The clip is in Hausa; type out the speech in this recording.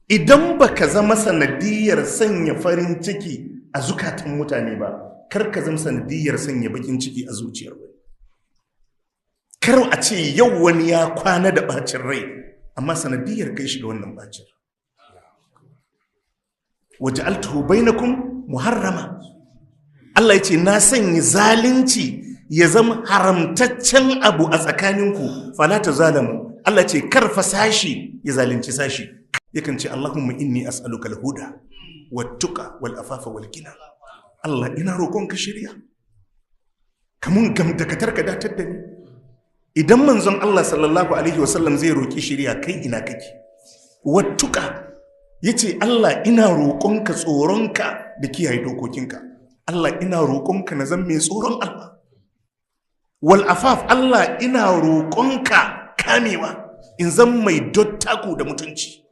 Idan baka zama sanadiyar sanya farin ciki a zukatan mutane ba, kar ka zama sanadiyar sanya bakin ciki a zuciyar wani. Kar a ce yau wani ya kwana da bacin rai, amma sanadiyar kai shi da wannan bacin. Waja'altuhu bainakum muharrama. Allah ya ce na sanya zalunci ya zama haramtaccen abu a tsakaninku, fala ta zalamu. Allah ce kar fa sashi ya zalunci sashi. Yakan ce Allahumma inni as'aluka al-huda wat-tuqa wal-afafa wal-ghina. Allah ina roƙon ka shirya. Kamun gamdakatar ka datar da ni. Idan manzon Allah sallallahu alaihi wasallam zai roƙi shirya, kai ina kake? Wat-tuqa, yace Allah ina roƙonka tsoronka da kiyaye dokokinka. Allah ina roƙonka na zan mai tsoron Allah. Wal afaf, Allah ina roƙonka kamewa, in zan mai dottaku da mutunci.